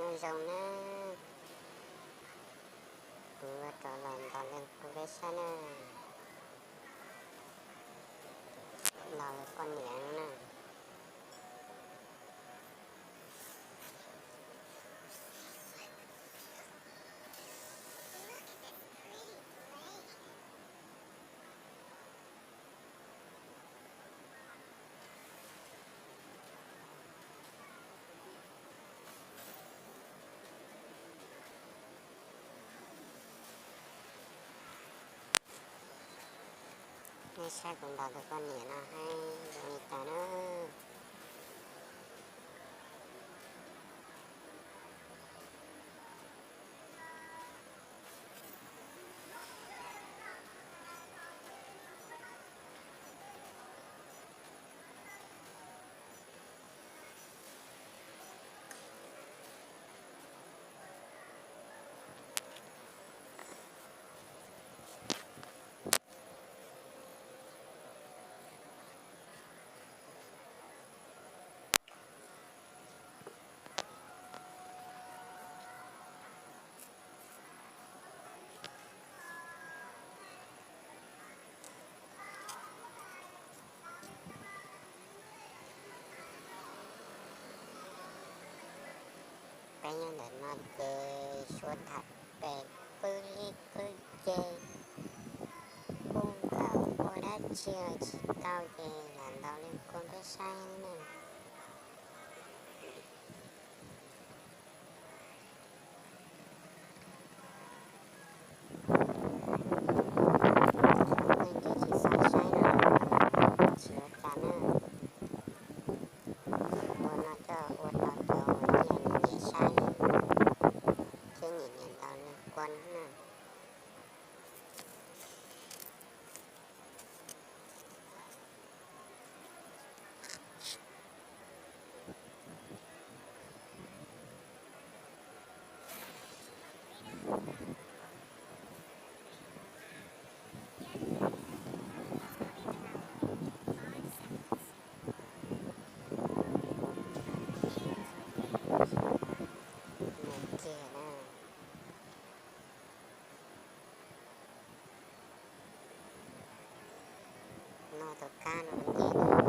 Nyob zoo na, kuv yuav rov los ntaus li qub peb saib na, ntaus li poj niam na. Nej saib kuv ntaus tus poj niam no haib zoo li cas na. Peb nyob ntawm no ces suav tham pem qwb liab qwb ces pub ntaus ua dab tsi los tsis tau ces lam ntaus li qub peb saib na. Leej twg tsis xav saib no tsis ua cas na. Ua no coj ua rau cov uas nyiam nyiam saib thiab nyiam nyiam ntaus li qub na. Nws kiag na. No tus kab no nce na.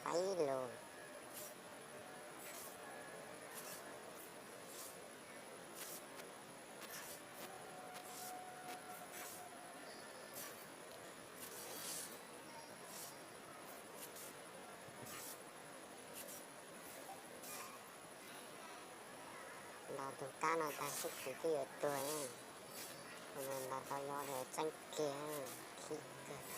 Npaib lus. Ntaus tus kab no tag sib kuv twb yuav tuag, kuv ntaus tau lo lawm tseeb kiag, khib kawg.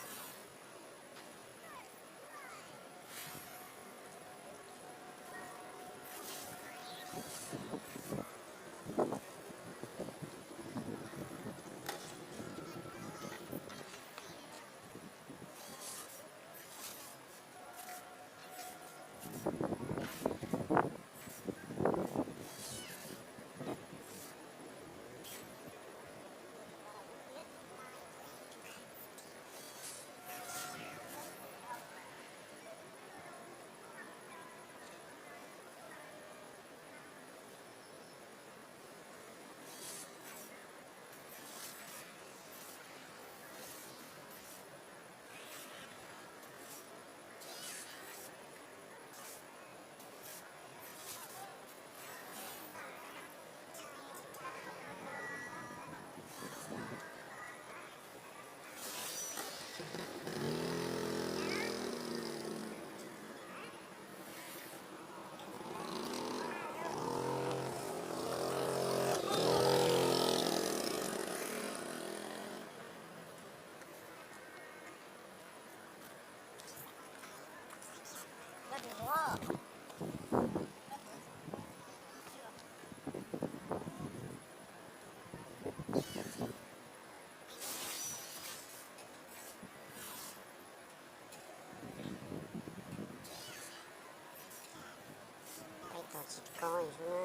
Tsis koj na.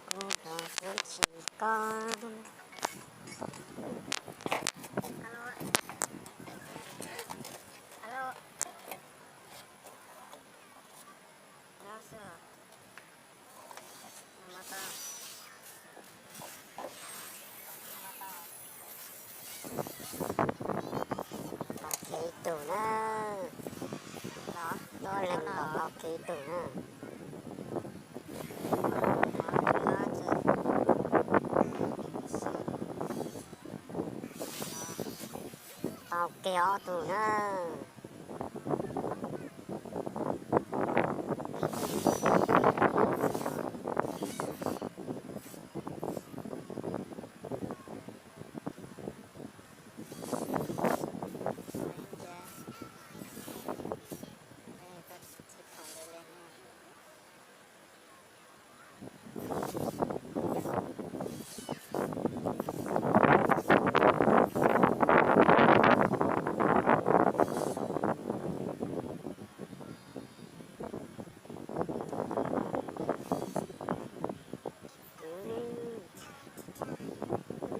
Kuv los kuv tsis koj. Los khiav ib tug na. Ob leeg los khiav ib tug na. Tau kiag ob tug na.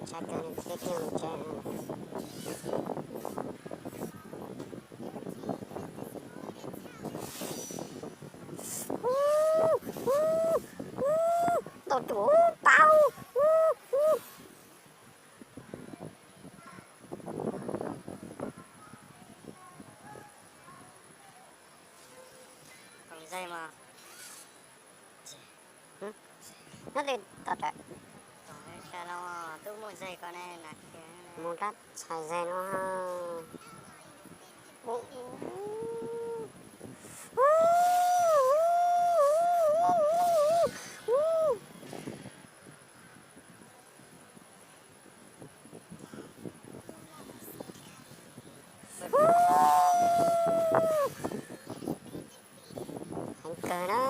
Ntshai kawg, ntshai kawg, ntshai. Tau tus tau. Koom zej mas. Nyob li tom ntawd. Twb muaj zej ko ne, mus rab txhais zej no. Heev kawg na.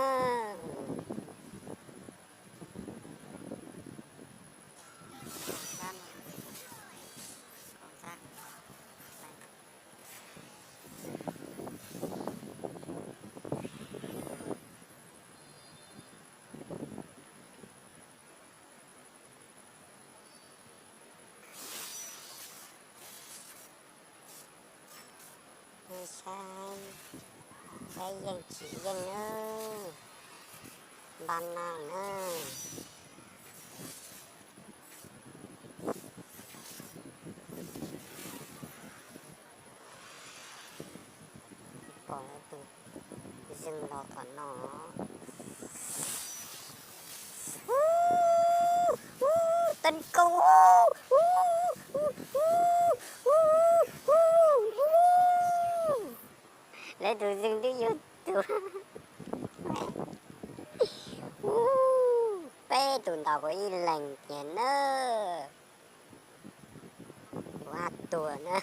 Saib, saib yeej tsis yeej na. Npaj nag na. Pom tus zeeg los tom no. Tee nkaus. Lawv tus zeeg twb yog tus, peb tus ntaus kuv ib leeg tiag na. Kuv haj tuag na.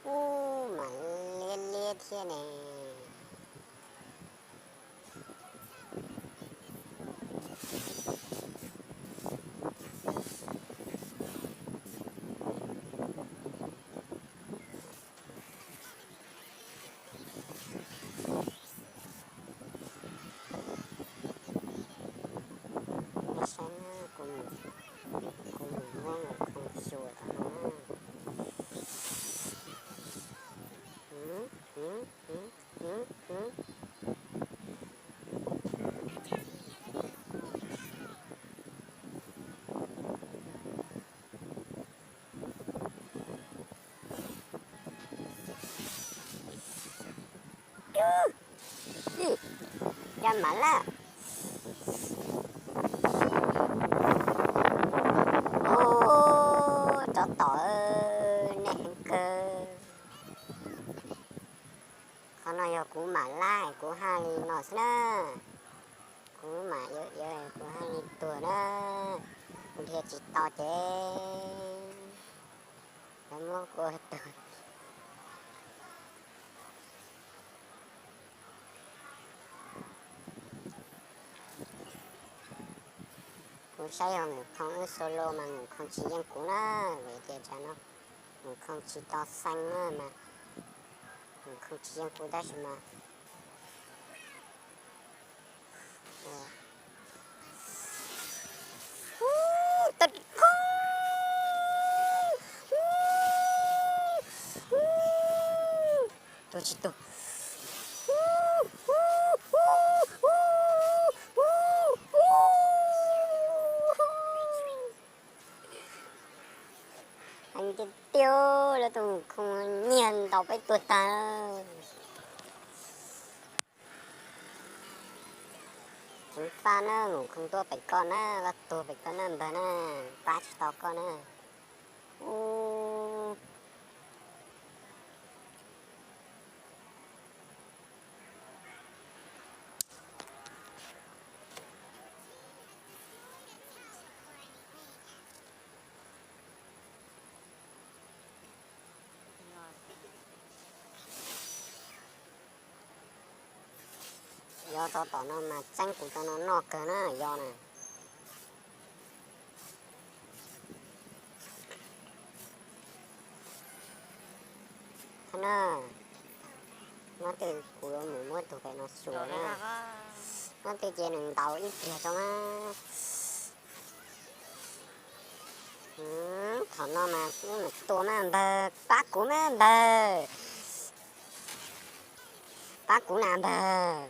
Ub, mas liab liab thiab ne. Saib na, kuv mus, kuv mus muab nkaus khoom xyuas tom no. Cov mam laj. Ub, tsov tom, nej heev kawg. Qhov no yog kuv mam laj, kuv haj li no xwb na. Kuv mam yuav, kuv haj li tuag na, kuv dhia tsis tau ces lawv muab kuv ua tuag. Kuv saib yog Mus Khoo wb solo mas Mus Khoo tsis yeej kuv na, vim tias tsam no Mus Khoo tsis tau xeeb na mas Mus Khoo tsis yeej kuv tab sis mas tuag tsis tuag. Heev tiag tiag, lawv tus Mus Khoo nyiag ntaus peb tuag tag. Ceev faj na, Mus Khoo tuaj pem koj na, koj tuag pem koj na npawg na, pab tsis tau koj na. Ub. Yog rau tom no mas txeeb kuv rau no noj kawg na yog na. Thab na, hnub twg kuv yuav mus muab tus pem no xyuas na. Hnub twg ces nws ntaus ib pliag tso na. Thaum no mas wb mus tua mas npawg, pab kuv mas npawg, pab kuv na npawg.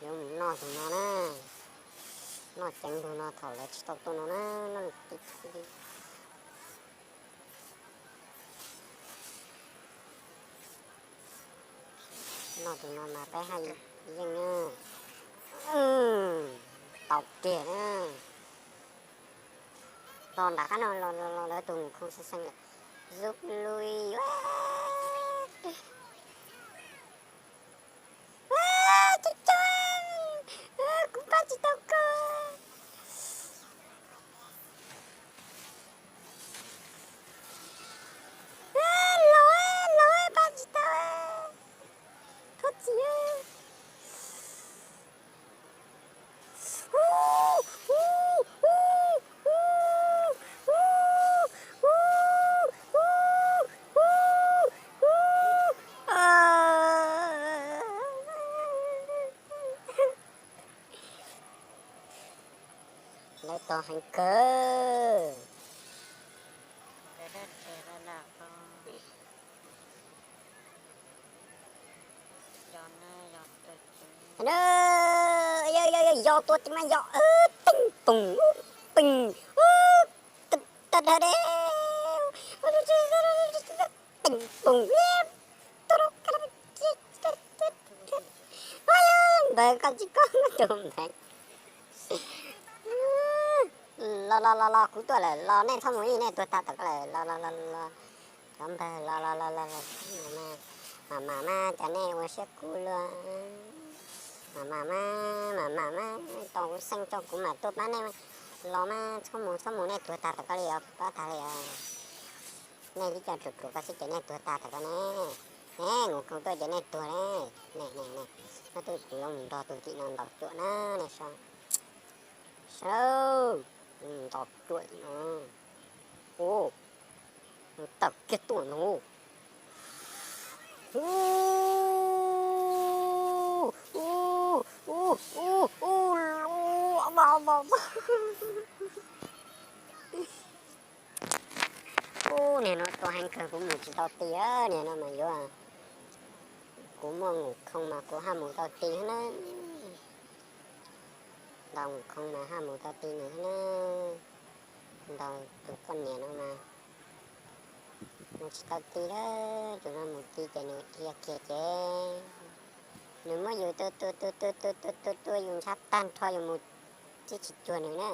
Yuav mus noj tus no na, noj ceev tus no thaum lawv tsis tau tuaj no na, noj li ti ti. Noj tus no mas peb haj yeej na. Tau kiag na. Los nram qab no los los lawv tus Mus Khoo xeeb xeeb lawm. Zuj lui. Ua, cov cov, kuv pab tsis tau koj. Los, los pab tsis tau. Thov txim. Lawv tog heev kawg. Yog tua ces mas yog teej poom, poom, ta da de, teej poom, npawg koj tsis koj tus npawg. Los los los los, kuv tuaj lawm los, nej txhob mus ib, nej tuag tag tom koj lawm, los los los los. Cov npawg los los los los, mam mam mas cov nej ua siab kub luaj. Mam mam mas, mam mam mas, tos kuv xeeb tso kuv mam tuaj pab nej. Los mas txhob mus txhob mus, nej tuag tag tom koj li os, pab tag li os. Nej tib co ruam ruam koj xwb ces nej tuag tag tom koj ne. Ne, Mus Khoo tuaj ces nej tuag ne. Ne ne ne, hnub twg kuv yuav mus nrog tus tim no ntaus cuam na, nej saib. Saib, ntaus cuam no. Ub, tawm kiag tuaj no. Ub, ub, ub, ub, ub, ub. Ub, niag no tua heev kawg, kuv mus tsis tau ti, niag no mas yuav. Kuv muaj Mus Khoo mas kuv haj mus tau ti na. Ntaus Mus Khoo mas haj mus tau ti nws na. Ntaus tus poj niam no mas mus tsis tau ti lawm, tus no mus ti ces nws dhia kiag ces nws muab yus tua tua tua tua tua tua tua tua yus ntshav tag nrho yus mus tib tsis cuag nws na.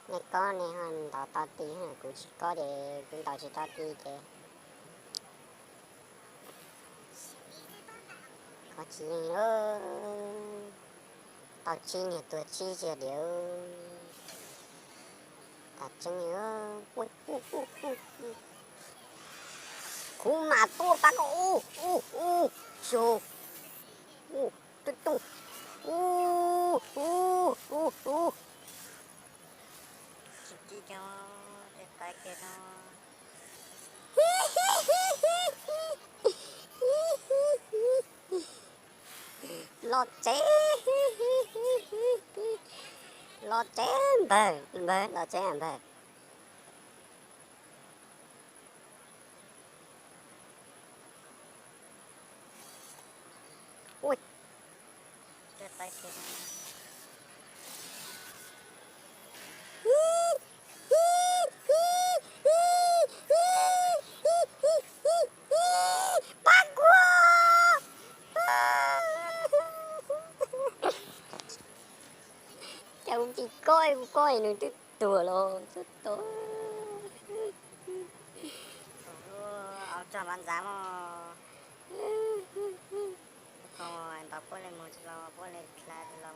Nej kob nej ho ntaus tau ti, kuv tsis kob ces kuv ntaus tsis tau ti ces kob tsis yeej. Tau tsib niag tuag tsib tiag diam. Tas tseeb. Kuv mam tuaj pab koj ub ub ub. Xyov. Ub, twb tuaj. Ub ub ub ub. Tsis tib cov tej qaib kiag no. Los tsev, los tsev npawg, npawg, los tsev npawg. Ui, pab kuv. Cas kuv tsis kob, kuv kob nws twb tuag los twb tuag. Txog npav ntxav mog. Ntaus puab li mus tsis los, puab li dlha tsis los.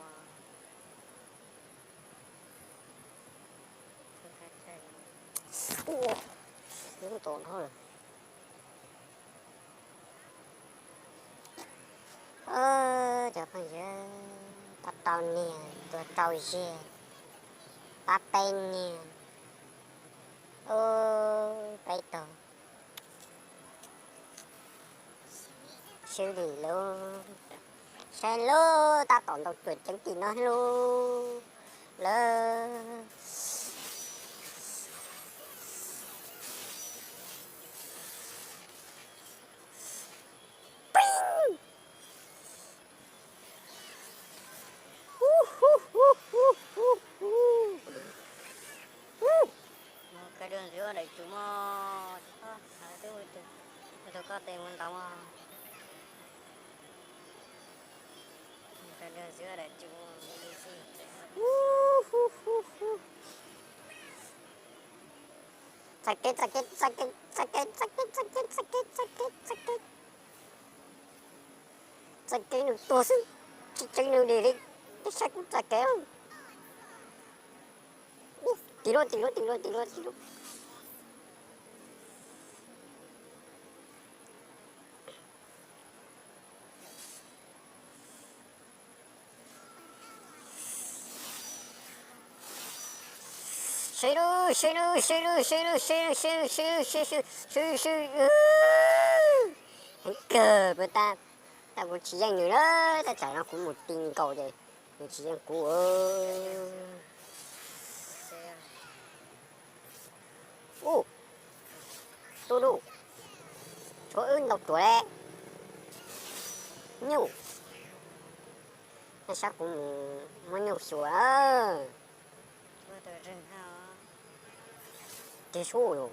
Cov phooj ywg, pab rau niag, tuag rau zig, pab peb niag, peb tug. Swb li lub, saib lub tab tom ntaus cuam ceev tim no lub lawm. Mus kaw dua ntxiv ua daim tsuv mog, tsis txhob hais twb ua tus, ua tus koj tes mus ntaus mog. Mus kaw dua ntxiv ua daim tsuv li xwb. Txoj kev, txoj kev, txoj kev, txoj kev, txoj kev, txoj kev, txoj kev, txoj kev, txoj kev, txoj kev nws tuag xwb, tsis tseev nws dim li, twb saib kuv txoj kev. Ub, tim luaj, tim luaj, tim luaj, tim luaj, tim luaj. Sib lub, sib lub, sib lub, sib lub, sib lub, sib lub, sib lub, sib lub, sib lub, sib lub, sib lub. Heev kawg, puas tab, tab kuv tsis yeej nws na, tab tsam no kuv mus ti nkaus ces nws tsis yeej kuv. Ub, tub duj, tshuav wb ntaus ruam le. Nyuj, nej saib kuv mus muab nyuj xyuas. Tig sub lus.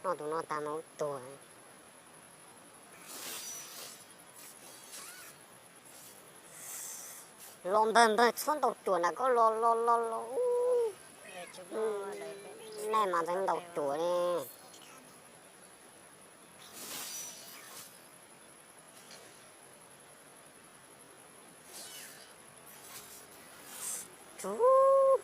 Noj tus no tag mas ua tuag. Los npawg npawg txhob ntaus ruam na, koj los los los los. Nej mas ntxeev ntaus ruam li. Tsuv.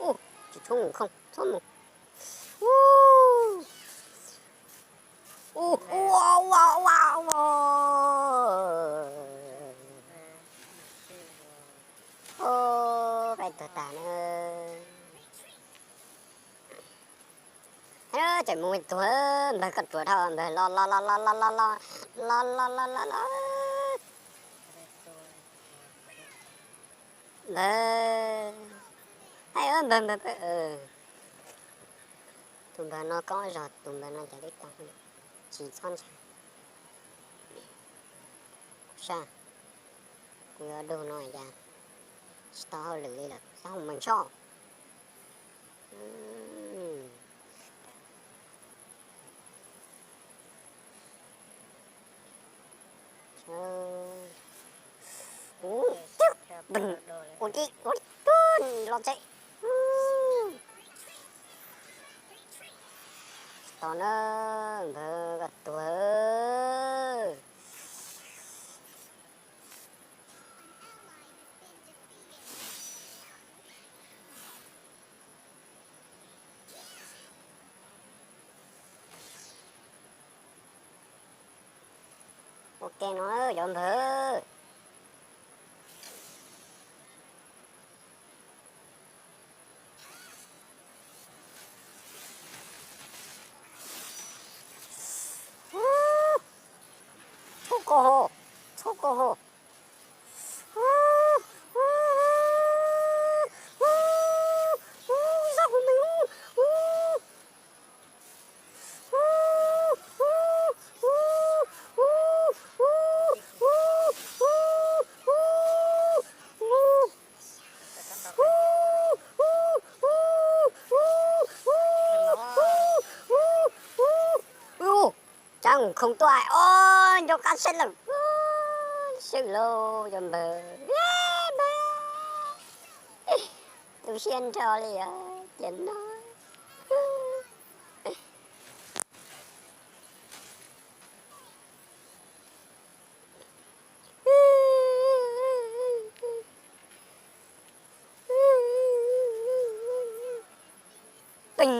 Ub, tsis tshub mus khooj, txhob mus. Ub, ua ua ua ua. Tseem mus tuag, npawg koj ruam dhau, npawg los los los los los los los los los los los los. Npawg, hais npawg, npawg, tus npawg no koob zog, tus npawg no cas twb tau, tsis txhob ntshai. Kuv sab, kuv yuav dug no cas tsis tau hauj lwm li lawm, txhob mus mas ntsho. Ua li, ua li, los tsev. Tsis tau na, npawg koj tuag. Ua ke no cov npawg. Txhob koj ho, txhob koj ho. Zaj kuv nws. Tsab khoom tuaj, o, nco qab saib lawm. Swb lauj cov npawg, npawg, tu siab nrho li os tiam no. Peeg.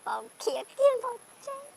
Pom khiav kiag pom tsev.